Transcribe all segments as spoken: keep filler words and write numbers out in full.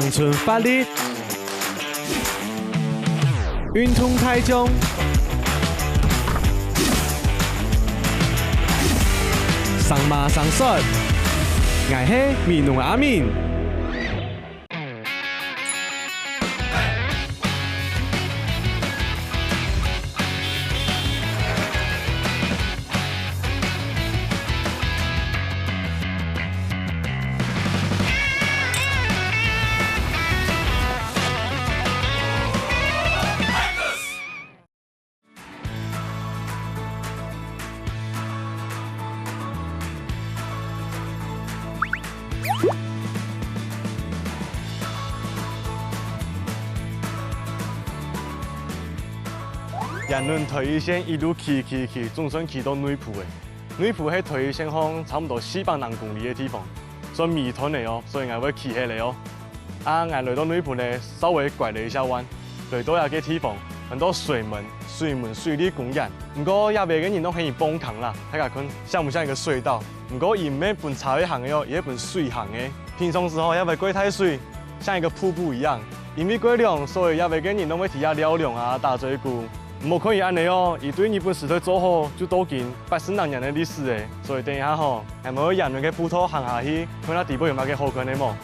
青春活力，運動大眾，生馬生帥，𠊎係美濃阿明。 沿等台一線一路騎騎騎，總算騎到內埔了。內埔係台一線項差毋多四百零公里个地方，算尾端了哦，所以𠊎會騎歇了哦。 啊，𠊎來到內埔呢，稍微拐了一下彎，來到這個地方，安到水門，水門水利公園。毋過這位个人都喊佢磅空啦，大家看像毋像一個隧道？毋過佢毋係分車仔行个哦，佢係分水行个。平常時候，這位過大水，像一個瀑布一樣。因為過涼，所以這位个人都會在這尞涼啊，打嘴鼓。毋好看佢恁呢哦，佢對日本時代做好，就到今八十零年个歷史了。所以等一下吼， 𠊎兜愛沿等該步道行下去，看下底背有麼个好看个無？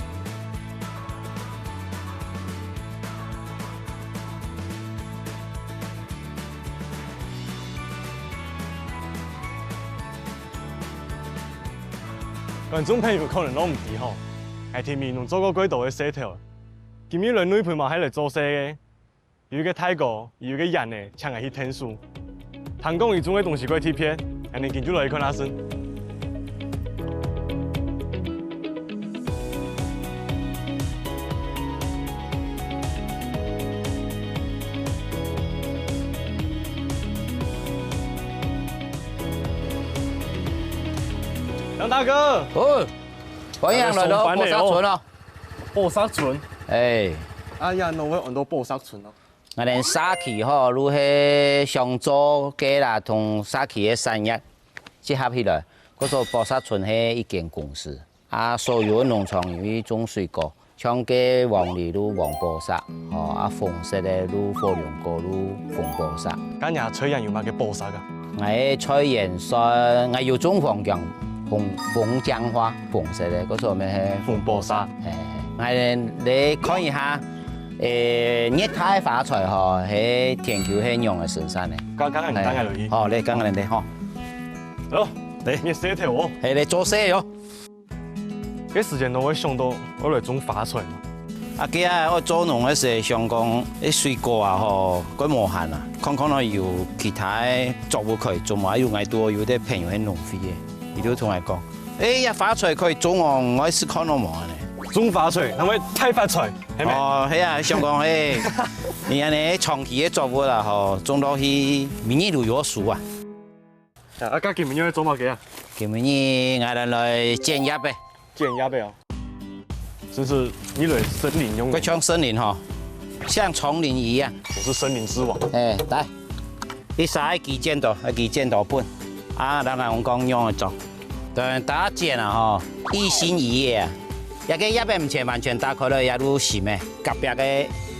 觀眾朋友可能都毋知吼，𠊎在美濃做過幾多个事頭，今日來內埔嘛係來做事个。 有一個大哥，有一個人呢，請𠊎去𢯭手。聽講佢種个東西蓋特別，𠊎等今就來去看下先。楊大哥，哦，歡迎來到寶石村哦。 寶石村。哎。啊，這哪會安到寶石村哦？𠊎等社區吼，就係想做个啦，同社區个產業結合起來，故所寶石村係一間公司。啊，所有个農場因為種水果，像該黃梨就黃寶石，吼，啊，紅色个就火龍果就紅寶石。該若菜園有麼个寶石啊？ 𠊎个菜園算，𠊎有種紅薑，紅，紅薑花，紅色个，故所乜係紅寶石。哎，𠊎來看一下，誒，熱帶花菜吼，係全球係仰仔生產个。剛剛你帶𠊎落去。好，來，剛剛你吼。好，來，你洗頭哦。係，來做事哦。 該時節哪會想到愛來種花菜嘛？啊，該下愛做農个時，想講，該水果啊吼，蓋無閒啊，看看咯有其他个作物可以種嘛，又𠊎都有兜朋友係農會个，佢就同𠊎講，誒，這花菜可以種哦，𠊎試看咯無呢。種花菜，那會大發財，係無？哦，係啊，想講，誒，你恁呢長期个作物啦吼，種落去，明年就有收啊。 啊，該今晡日愛做麼个啊？今晡日𠊎等來剪葉仔。剪葉仔哦。真係你來森林用个。蓋像森林吼，像叢林一樣。我是森林之王。哎，來，你儕愛幾剪刀，愛幾剪刀分。啊，咱來講仰仔做。當然，大家剪啊吼，一心一意啊。這個葉仔毋係完全打開來，也就心个，隔壁个，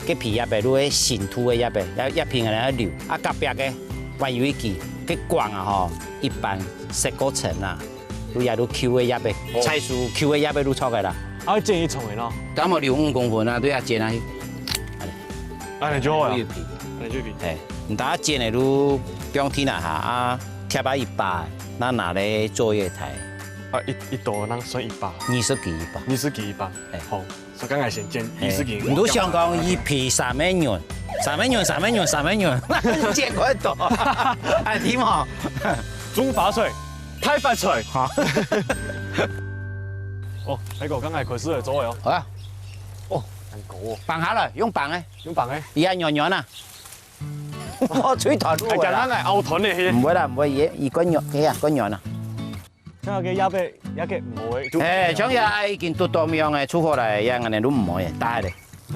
个皮葉仔，就係心肚个葉仔，葉，葉皮个來留，啊，隔壁个 還有一支，該管啊吼，一般十過層啊，就也就Q个葉仔，哦。採收Q个葉仔就著个啦。啊，建議重个咯。該無留五公分啊，對啊，剪啊去。恁呢就好啊。有皮。恁呢就有皮。嘿，你等下剪个就放地泥下啊，貼啊一把，那拿來做月台。啊，一，一朵那算一把。二十支一把。二十支一把。嘿。好。 所以講𠊎先剪二十斤。嘿，你都想講一皮三個銀，三個銀，三個銀，三個銀，剪較多。哎，聽無？種花菜，大發財。好。哦，大哥，剛剛開始來做了哦。好啊。哦，恁高哦。綁下來，用綁个。用綁个。佢還軟軟啊。哦，最短路哎，了啦。剛剛𠊎拗斷了，嘿。毋會啦，毋會，佢，佢較軟，佢啊，較軟啊。 像該葉仔，葉仔毋好个，就哎，像這已經堵到樣个，出貨來，這恁呢都毋好个，打下來，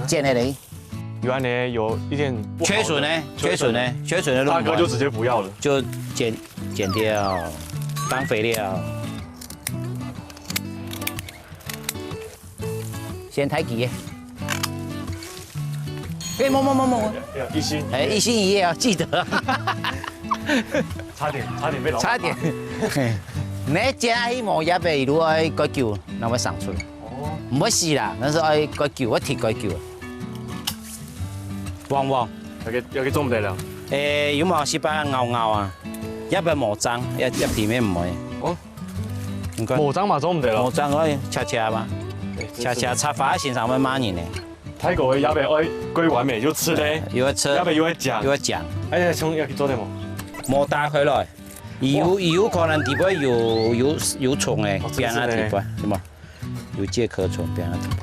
剪下來。有恁呢有一點不好的缺損呢，缺損呢，缺損的都毋好。大哥就直接不要了。就剪，剪掉，當肥料。先抬起。哎，莫莫莫莫，要一心一意。哎，一心一意啊，记得。差点，差点被老板骂。差点。嘿，你这一毛叶的，如果爱几久，那会生出来。哦。毋会死啦，但是爱几久，我提几久。旺旺。要给，要给种不得了。哎，有冇西班牙咬咬啊？叶个毛长，叶，叶皮面唔会。哦。你看。毛长嘛种不得了。毛长可以切切嘛，哎，真是的。切切插花先生会骂人呢。 泰國个葉仔愛過完美，又直咧，又愛直，葉仔又愛靚，又愛靚。哎呀，從葉去做得無？無打開來，有，有可能底背有，有，有蟲个，哦，真是呢。邊啊底背，有無？有介壳蟲邊啊底背。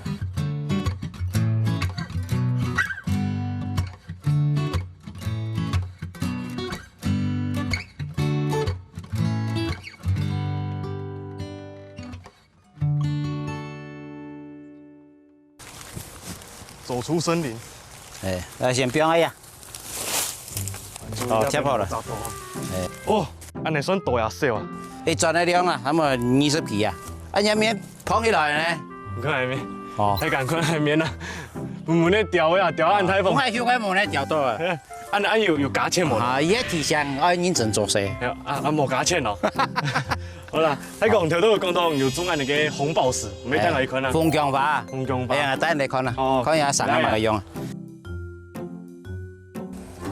走出森林。哎，來先放下呀。哦，切好了。哎。哦，恁樣算多也少啊？一磚个量啊，差不多二十皮啊。啊，下面捧起來呢？你看下面。哦。還敢看下面啊？滿滿个鳥啊，鳥啊，恁大風。風還有該無呢，鳥到啊。哎，恁，恁有，有加錢無呢？啊，也提醒，愛認真做事。哎呀，啊，啊，無加錢哦。 好啦，還講頭都有講到有種恁樣个紅寶石，我們帶來看啊。哎，鳳薑花。鳳薑花。哎呀，帶你來看啊，哦，看一下生个麼个樣啊。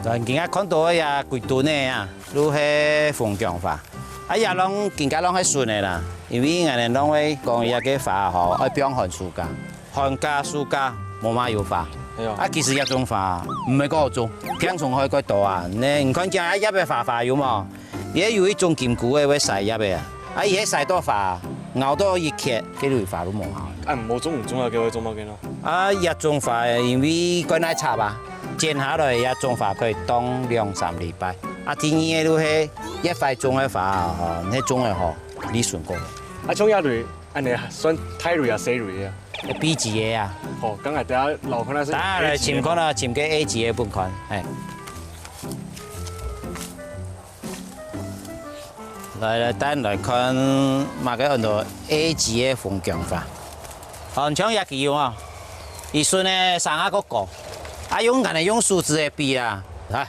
來，今日看到个呀，幾噸个啊，都係鳳薑花。啊，也攏，今日攏係純个啦，因為𠊎等攏會講這个花吼，愛放寒暑假。 寒假、暑假無麼有花。哎喲。啊，其實這種花毋係過好種，平常會過多啊。你，你看這葉个花花有無？也有一種金菇个會曬葉个啊。啊，佢係曬到花，咬到一缺，該蕊花都無效。啊，無種，種啊，該會做麼个呢？啊，這種花，因為過耐插啊，剪下來這種花可以當兩三禮拜。啊，第二个就係越快種个花啊，吼，該種个吼，利潤高。啊，像這蕊，恁樣算大蕊啊，細蕊啊？ B級个啊。哦，剛才等下老看那是，等下來尋看啊，尋个A級个分看，哎。來來，等來看麼个安到A級个鳳薑花。哦，像這个有啊，佢順个生啊个高，啊用可能用手指个比啊，來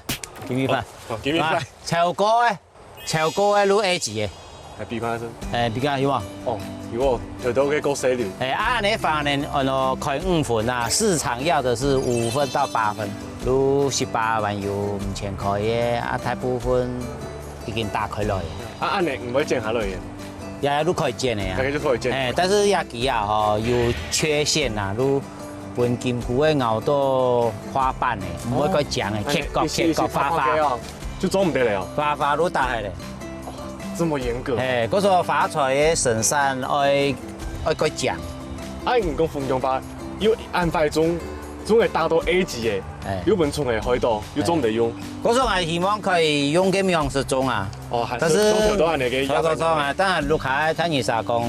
，give me five。哦，give me five。啊，超高个。 超高个就A級个。來比看下先。哎，比較有啊。哦，有哦，頭頭个夠細粒。哎，啊，你反正，哦，開五分啊，市場要的是五分到八分，就十八萬有五千塊个，啊，大部分已經打開來了。啊，恁樣毋會剪下來个？也，就可以剪个啊。大概就可以剪。哎，但是這支啊，吼，有缺陷啊，就分金菇个咬到花瓣个，毋會過靚个，哦，切角，哎，切角，一絲一絲花花。花花个哦。 就做毋得了哦。花花都打開咧。這麼嚴格。哎，故所花材个生產愛，愛過靚。啊，你講鳳薑花，又恁快種，種个打到A級个，哎。又分蟲仔害到，又做毋得用。哎。故所𠊎希望可以用个方式種啊。哦，還是但是種頭到恁樣个，頭到到啊，當然，如果聽醫生講，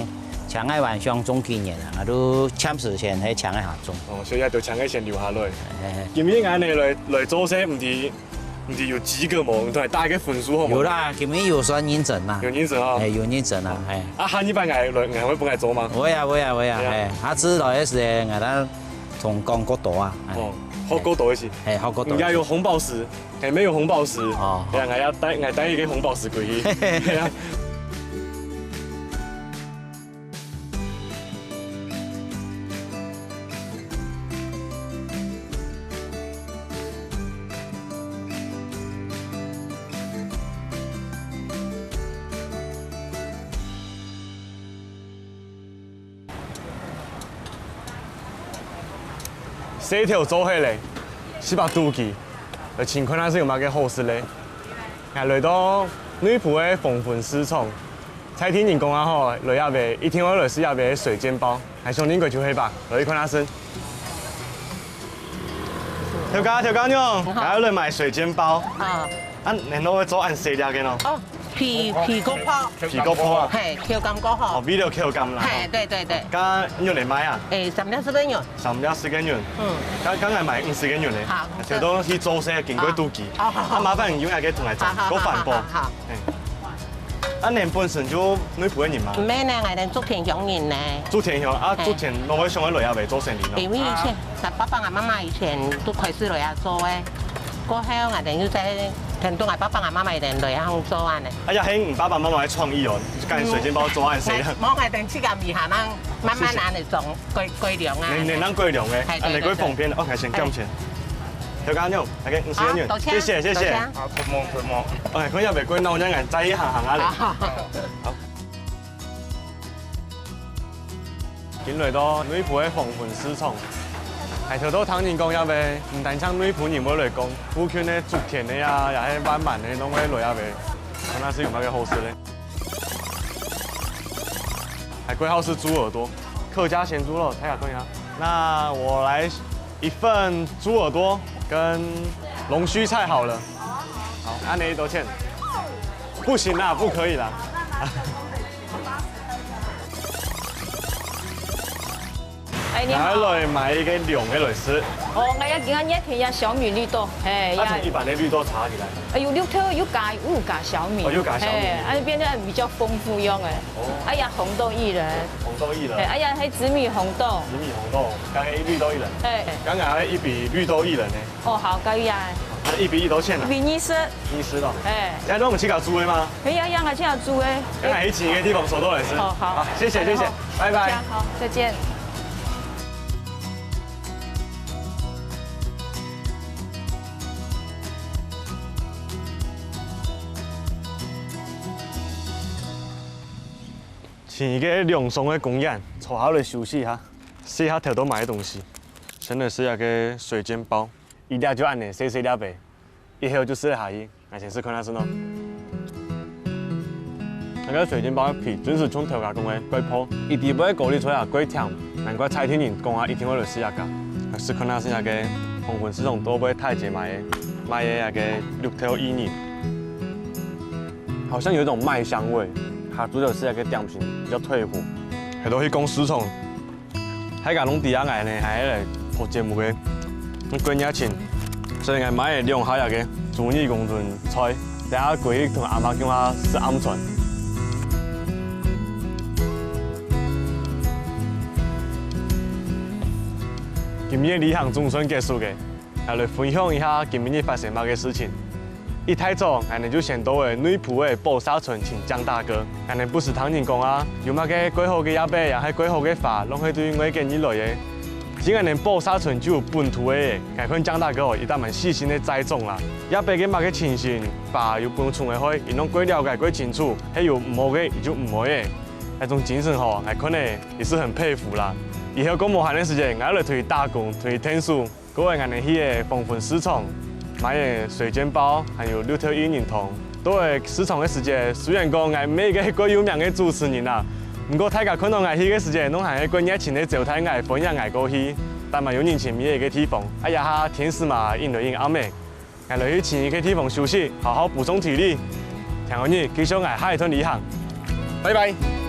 請𠊎還想種幾年啊，就暫時先係請𠊎下種。哦，所以愛等請𠊎先留下來。哎，哎，哎。今日恁樣來，來做事，毋知 毋知有及格無？你同𠊎打一個分數好無？有啦，今日有算認真啦。有認真哦。哎，有認真啦，哎。啊，下一擺𠊎來，𠊎會分𠊎做嗎？會啊，會啊，會啊，對啊。哎，下次來个時節，𠊎等同講過多啊，哎。哦，學過多一些。哎，學過多一些。人家有紅寶石，還沒有紅寶石。哦。對啊，𠊎要帶，𠊎帶一個紅寶石過去。對啊。 事頭做好咧，食飽肚飢，來尋看下係有麼个好食咧。𠊎來到內埔个黃昏市場，在地人講啊吼，來這位一定愛來食這位水煎包，𠊎想應該就係吧，來去看下先。頭家，頭家娘，你好。𠊎愛來買水煎包。啊。啊，你都會做恁細粒个喏？哦， 皮，皮較薄。皮較薄啊。嘿，口感較好。哦，為了口感啦。嘿，對，對，對。該仰仔賣啊？誒，三粒十個銀。三粒十個銀。嗯。該，該𠊎買五十個銀咧。好。就當去做事經過肚飢。好，好，好。啊，麻煩你用該個同𠊎裝，好，好，好，好，好。嘿。啊，你本身就內埔个人嘛？毋係呢，𠊎等竹田鄉人呢。竹田鄉啊，嘿。竹田，哪會想愛來這位做生理呢？因為以前，𠊎爸爸、𠊎媽媽以前都開始來這做个，過後𠊎等又再跟著𠊎爸爸、𠊎媽媽佢等來這做恁呢。哎呀，係你爸爸媽媽个創意哦，就將水煎包做恁細个。無，𠊎等自家米下慢慢恁呢種改改良啊。你你能改良个，嘿，啊，你改方便，哦，還先減錢。調價喏，來个五十元，好，多謝，謝謝謝謝。多謝。啊，承蒙承蒙。哎，看要不要過鬧，這樣再一行行啊嘞。好。 今來到內埔个黃昏市場，𠊎頭到聽人講，這位毋單淨內埔人會來講，附近个竹田个啊，也係萬巒个，攏會來這位，看下係有麼个好食咧。還過好食豬耳朵，客家鹹豬肉，大家看一下。那我來一份豬耳朵跟龍鬚菜好了。好，恁呢多少錢？不行啦，不可以啦。 哎，你好。𠊎來買一個涼个來食。哦，𠊎要今日熱天要小米綠豆，嘿，啊，要。同一般个綠豆差起來。哎，有綠豆，有加，有加小米。哦，有加小米。嘿，啊，變得比較豐富樣个。哦。哎呀，紅豆薏仁。紅豆薏仁。嘿，哎呀，還紫米紅豆。紫米紅豆，剛剛一綠豆薏仁。嘿。剛剛還有一筆綠豆薏仁呢。 哦，好，可以啊。那一比一多少錢啊？一比二十。二十咯。哎。哎，那我們自家煮个嗎？可以啊，讓他自家煮个。剛才一起一個地方收到來吃。哦，好。好，謝謝，謝謝，好，拜拜。好，再見。尋一個涼爽个公園，坐下來休息一下，試一下頭到買个東西。先來試一下个水煎包。 一粒就恁呢，細細粒个，一口就食得下去，𠊎先試看下先咯。該個水煎包个皮真係像頭家講个，蓋薄，一滴毋會高麗菜啊，蓋甜，難怪在地人講啊，一定會來食這家。試看下先，這個黃昏市場到尾大姐賣个，賣个那個綠豆薏仁，好像有一種麥香味，它主要是那個點心比較退火。還都去講市場， 大家攏知啊，𠊎呢還係來拍節目个，過年前，所以𠊎買了兩下這個豬耳公燉菜，等下過去同阿媽共下食暗餐。今日个旅行總算結束个，𠊎來分享一下今晡日發生麼个事情。 一大早，𠊎等就先到了內埔个寶沙村尋江大哥。𠊎等不時聽人講啊，有麼个蓋好个葉仔，也係蓋好个花，攏係對外國人來个。其實𠊎等寶沙村就有本土个，𠊎看江大哥哦，一定蠻細心个栽種啦。葉仔个麼个情形，花有分蟲仔害，佢攏蓋了解蓋清楚，係有毋好个，佢就毋愛个。該種精神吼，𠊎看了也是很佩服啦。以後過無閒个時節，𠊎愛來出去打工，出去𢯭手。 過後𠊎等去个黃昏市場，買个水煎包，還有綠豆薏仁湯。到了市場个時節，雖然講𠊎毋係一個蓋有名个主持人啊，毋過大家看到𠊎去个時節，攏還係蓋熱情个招待𠊎，歡迎𠊎過去，當滿有人情味个地方。啊，這下天時嘛，陰來陰暗个，𠊎來去尋一個地方休息，好好補充體力。聽候你繼續𠊎下一段旅行，拜拜。